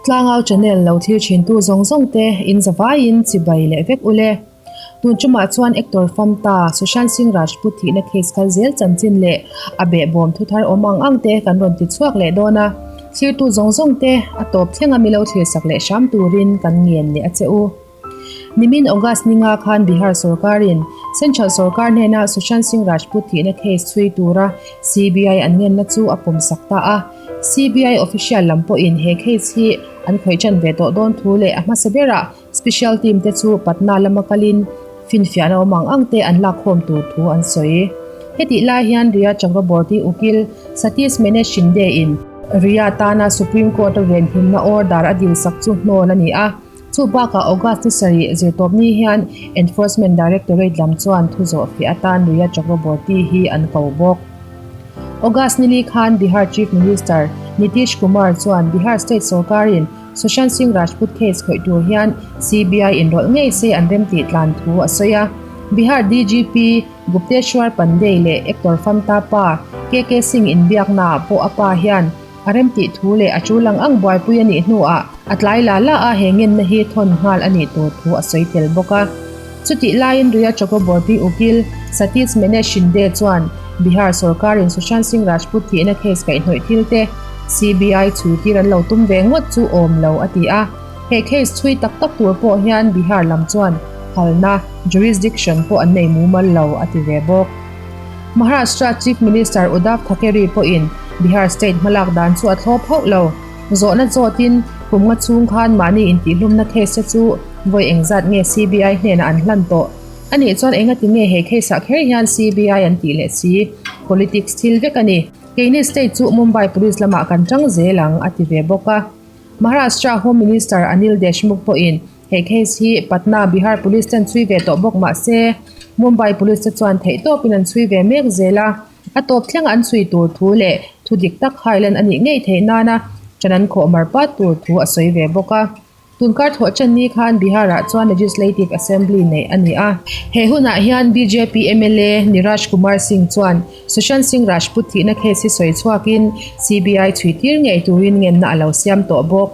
Tlangau channel lo thlir thintu zawng zawng te in zavaiin chibai leh vek ule. Tun tumah chuan actor Famta Sushant Singh Rajput thihna case kal zel chanchin leh a behbawm thuthar awm ang ang te kan rawn ti chhuak leh dawn a. Thlirtu zawng zawng te a tawp thleng a milo thlirsak leh hram turin kan ngen leh a che u. Nimin August ninga khan Bihar sorkarin Central sorkar hnena Sushant Singh Rajput thihna case chhui tura CBI an ngenna chu a pawmsak ta a. CBI official lam pawhin he case hi an khawih tan ve tawh dawn thu leh a hmasa berah special team te chu Patna lama kalin finfiahna awm ang ang te an lakkhawm tur thu an sawi. Hetih lai hian Rhea Chakraborty ukil Satish Mene Shinde in Rhea tana Supreme Court a venhimna order a dilsak chu hnawl a ni a. Chu bakah August ni sarih zirtawpni hian Enforcement Directorate lam chuan thu zawh fiah atan Rhea Chakraborty hi an ko bawk. August nili khan Bihar Chief Minister Nitish Kumar chuan Bihar State sorkarin Sushant Singh Rajput case khawih tur hian CBI inrawlh ngei se an remtih tlan thu a sawi a. Bihar DGP Gupteshwar Pandey leh actor Famta pa KK Singh inbiaknaah pawh a pa hian A remtih thu leh a tul ang ang buaipui a nih hnuah a tlai la la a he ngenna hi thawn nghal a nih tur thu a sawi tel bawk a. Chutih laiin Rhea Chakraborty ukil Satish Mene Shinde chuan Bihar sorkarin Sushant Singh Rajput thihna case kaihhnawih thil te CBI chhui tir an lo tum ve ngawt chu awm lo a ti a. He case chhui tak tak tur pawh hian Bihar lam chuan phalna, jurisdiction, pawh an nei mumal lo a ti ve bawk. Maharashtra Chief Minister Uddhav Thackeray pawhin Bihar state hmalak dan chu a thlawp hauh lo. Zawhna zawtin kum nga chhung khan mahni intihhlumna case te chu vawi engzat nge CBI hnenah an hlan tawh? A nih chuan engati nge he case ah kher hian CBI an tih leh si? Politics thil vek a ni. Keini state chu Mumbai police lamah kan tang zel ang, a ti ve bawk a. Maharashtra Home Minister Anil Deshmukh pawhin He case hi Patna Bihar Police ten chhui ve tawh bawk mah se, Mumbai Police te chuan theihtawpin an chhui ve mek zel a, a tawp thleng an chhui tur thu leh thu dik tak hailan a nih ngei theih nana ṭan an khawh mar pat tur thu a sawi ve bawk a. Tunkar thawh ṭan ni khan Bihar-ah chuan Legislative Assembly neih a ni a. He hunah hian bjp mla Niraj Kumar Singh chuan Sushant Singh Rajput thihna case hi sawi chhuakin CBI chhui tir ngei turin ngenna a lo siam tawh bawk.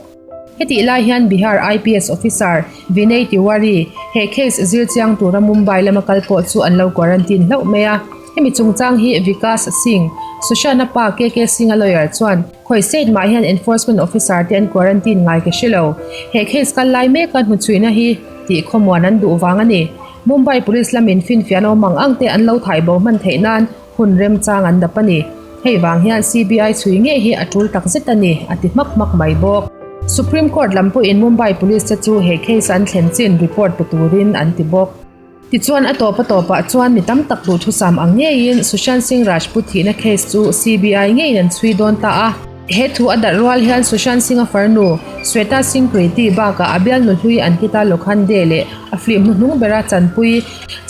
Hetih lai hian Bihar IPS officer Vinay Tiwari he case zir chiang tura Mumbai lama kal pawh chu an lo quarantine hlauh mai a. Hemi chungchang hi Vikas Singh, Sushant-a pa KK Singh-a lawyer chuan khawi state mah hian enforcement officer te an quarantine ngai ka hre lo. He case kal lai meka hnuchhuihna hi tih khawmuan an duh vang a ni. Mumbai police lamin finfiahna awm ang ang te an lo thai bo hman theih nan Hun remchang an dap a ni. Hei vang hian CBI chhui ngei hi a tul tak zet a ni, a ti hmak hmak mai bawk. Supreme Court lam pawhin Mumbai Police te chu he case an thlen chin report pe turin an ti bawk. Tichuan a tawp a tawpah chuan mi tam tak duhthusam ang ngeiin Sushant Singh Rajput thihna case chu CBI ngeiin an chhui dawn ta a. He thu a darh rual hian Sushant Singh-a farnu, Shweta Singh Preti bakah a bialnu hlui Ankita Lokhande leh a film hnuhnung bera chanpui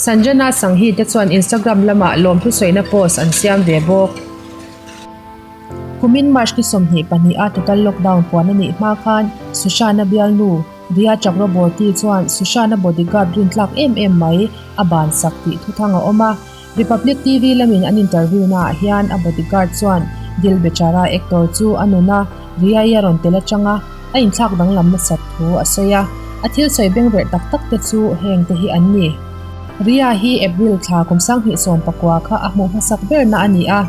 Sanjana Sanghi te chuan Instagram lamah lawmthu sawina post an siam ve bawk. Kumin March ni 22 a total lockdown puan a nih hma khan Sushant-a bialnu, Rhea Chakraborty chuan Sushant-a bodyguard rintlak em em mai a bansak tih thuthang a awm a. Republic TV lamin an interview naah hian a bodyguard chuan Dil Bechara actor chu a nun a, Rhea-i a rawn tel atanga a inthlak danglam nasat thu a sawi a. A thil sawi bengverh tak tak te chu heng te hi an ni. Rhea hi April thla kum 2019 kha a hmuh hmasak berna a ni a.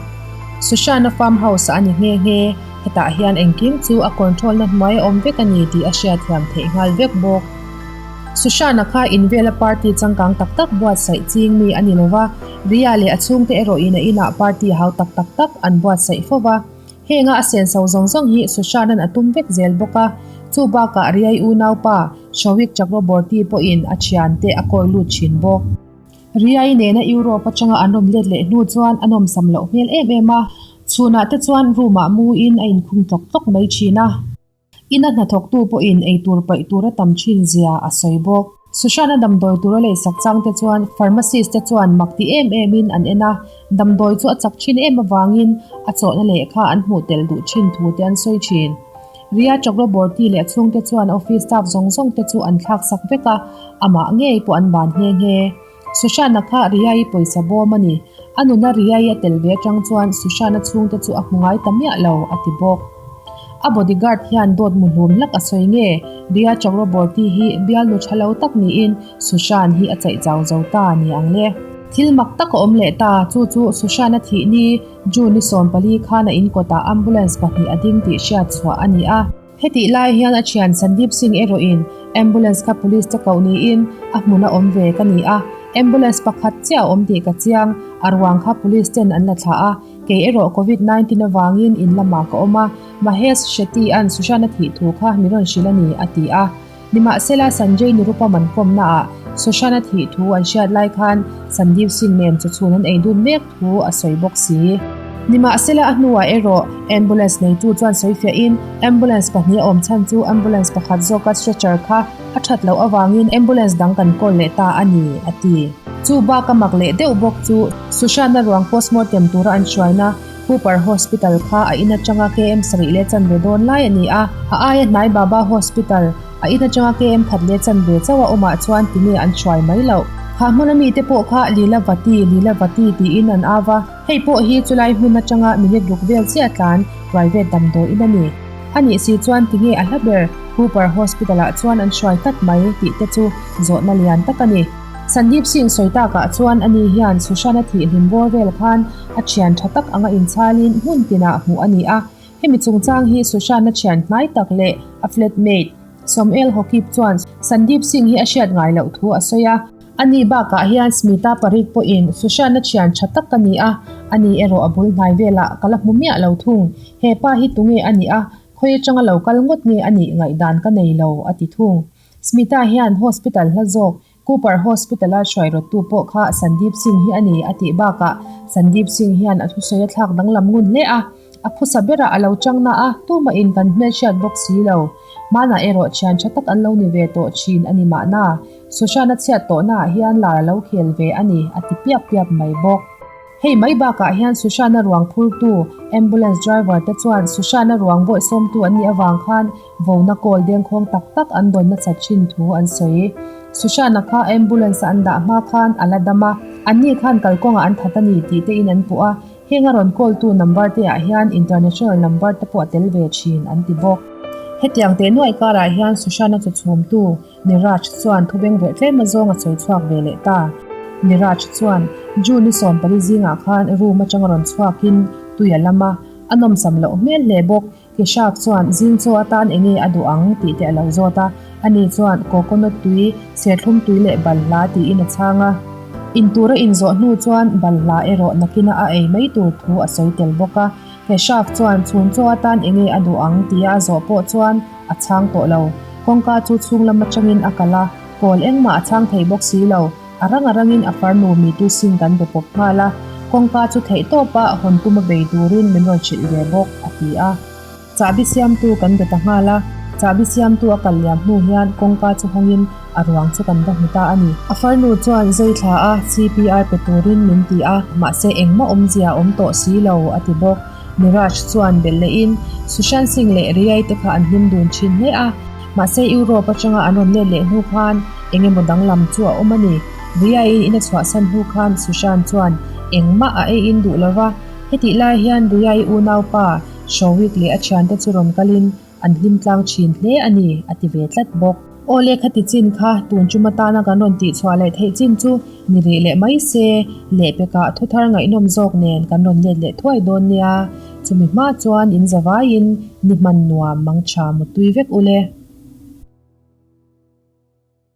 Sushant-a farm house-ah a ni nghe nghe. Hetah hian engkim chu a control na hnuai a awm vek a ni tih a hriatthiam theih nghal vek bawk. Sushana kha invela party changkang tak tak buatsaih ching mi a ni lo va, Riya leh a chhungte erawhin a inah party hau tak tak tak an buatsaih fo va. Henga a senso zawng zawng hi Sushana'n a tum vek zel bawk a, chu bakah Riyai unaupa Showik Chakraborty pawhin a thiante a kawi lut thin bawk. Riyai nena Europe atanga an rawn let leh hnu chuan a nawmsam loh hmel em em a, chhunah te chuan room-ah muin a inkhung tlawk tlawk mai thin a. Ina hnathawktu pawhin eitur paih tur a tam thin zia a sawi bawk. Sushant-a damdawi tura leisak chang te chuan pharmacist te chuan mak ti em emin an en a, damdawi chu a chak thin em avangin a chawhna lehkha an hmuh tel duh thin thu te an sawi thin. Rhea Chakraborty leh a chhungte chuan office staff zawng zawng te chu an thlak sak vek a, amah ngei pawh an ban nghe nghe. Sushant-a kha Rhea-i pawisa bawm a ni. A nuna Rhea-i a tel ve atang chuan Sushant-a chhungte chu a hmu ngai ta miah lo, a ti bawk. A bodyguard hian dawt muhlum hlak a sawi nge? Rhea Chakraborty hi bialnu tha lo tak niin Sushant hi a chaih chau zo ta ni ang le. Thil mak tak a awm leh ta, chu chu Sushant a thih ni June ni 14 khan a inkawtah ambulance pahnih a ding tih hriat chhuah a ni a. Hetih lai hian a thian Sandeep Singh erawhin ambulance kha police te koh niin a hmun a awm ve ka ni a, ambulance pakhat chiah a awm tih ka chiang, a ruang kha police ten an la thlah a, kei erawh covid 19 avangin in lamah ka awm a, Mahesh Shetty an Sushant a thih thu kha mi rawn hrilh a ni, a ti a. Nimahsela Sanjay Nirupam an kawmnaah Sushant a thih thu an hriat lai khan Sandeep Singh nen chu chhun an ei dun mek thu a sawi bawk si. Nimahsela a hnuah erawh ambulance neitu chuan sawifiahin ambulance pahnih a awm chhan chu ambulance pakhat zawka stretcher kha a that loh avangin ambulance dang kan kawl leh ta a ni, a ti. Chu bak a mak leh deuh bawk chu Sushant-a ruang postmortem tura an hruaina Cooper Hospital kha a in atanga KM sarih leh chanve dawn lai a ni a, a aia hnai Baba Hospital, a in atanga KM khat leh chanve chauh a awmah chuan tinge an hruai mai loh. Kha hmuna mite pawh kha Leelavati, Leelavati tiin an au va, hei pawh hi chulai hmun atanga minute ruk vel chiah tlan private damdawiin a ni. A nih si chuan tinge a hla ber Cooper Hospital-ah chuan an hruai tlat mai tih te chu zawhna lian tak a ni. Sandeep Singh sawi takah chuan ani hian Sushant-a thih hlim bawr vel khan a thian tha tak anga inchalin hmun tinah hmuh a ni a. Hemi chungchang hi Sushant-a thian hnai tak leh a flatmate Somail Hokip chuan Sandeep Singh hi a hriat ngai loh thu a sawi a. Ani bakah hian Smita Parikh pawhin Sushant-a thian tha tak ka ni a, ani erawh a bul hnai velah ka la hmu miah lo thung. He pa hi tunge a nih a, khawi atanga lo kal ngawt nge a nih ngaihdan ka nei lo, a ti thung. Smita hian hospital hla zawk Cooper Hospital-a hruai rawttu pawh kha Sandeep Singh hi a ni a tih bakah Sandeep Singh hian a thusawi a thlak danglam ngun hle a, a phusa berah a lo chang na a, tumahin kan hmelhriat bawk si lo. Hmanah erawh thian tha tak an lo ni ve tawh thin a ni mahna, Sushant-a chhiat tawhnaah hian lar a lo khel ve a ni a ti piap piap mai bawk. Hei mai bakah hian Sushant-a ruang phurtu ambulance driver te chuan Sushant-a ruang bawihsawmtu an nih avang khan vona kawl dengkhawng tak tak an dawn nasat thin thu an sawi. Sushant-a kha ambulance-a an dah hma khan a la dam a, anni khan kalkawngah an that a ni tih te in an puh a, heng a rawn call-tu number te ah hian international number te pawh a tel ve thin an ti bawk. Hetiang teh nuaih karah hian Sushant-a chu chhumtu Niraj chuan thubeng veh tlem azawng a sawi chhuak ve leh ta. Niraj chuan, June ni 14 zingah khan room atanga rawn chhuakin tui a lam a, a nawmsam loh hmel hle bawk. Keshav chuan zing chaw atan enge a duh ang tih te a lo zawt a, ani chuan coconut tui, serthlum tui leh balhla tiin a chhang a. Intur a inzawh hnu chuan balhla erawh nakina a ei mai tur thu a sawi tel bawk a. Keshav chuan chhun chaw atan enge a duh ang tia a zawh pawh chuan a chhang tawh lo. Kawngka chu chhung lam atangin a kal a, kawl engmah a chhang thei bawk si lo. A rang a rangin a farnu Mitu Singh kan be pawp nghal a, kawngka chu theih tawpa hawn tuma bei turin min rawn hrilh ve bawk, a ti a. Chahbi siamtu kan be ta nghal a, chahbi siamtu a kal liam hnu hian kawngka chu hawngin a ruang chu kan va hmu ta a ni. A farnu chuan zei thla a CPR pe turin min ti a, mahse engmah awmzia a awm tawh si lo, a ti bawk. Niraj chuan belh lehin Sushant Singh leh Riyai te kha an hlim dun thin hle a, mahse Europe atanga an rawn let leh hnu khan eng emaw danglam chu a awm a ni. Riyai-in in a chhuahsan hnu khan Sushant chuan engmah a eiin duh lo va, hetih lai hian Riyai unaupa Showik leh a thiante chu rawn kalin An hlim tlang thin hle a ni, a ti ve tlat bawk. Aw le khati chin kha tun chum atana kan rawn tihchhuah leh theih chin chu ni rih leh mai se, lehpekah thuthar ngaihnawm zawk nen kan rawn let leh thuai dawn nia. Chumi hma chuan in zavaiin ni hman nuam mangtha mutui vek ule.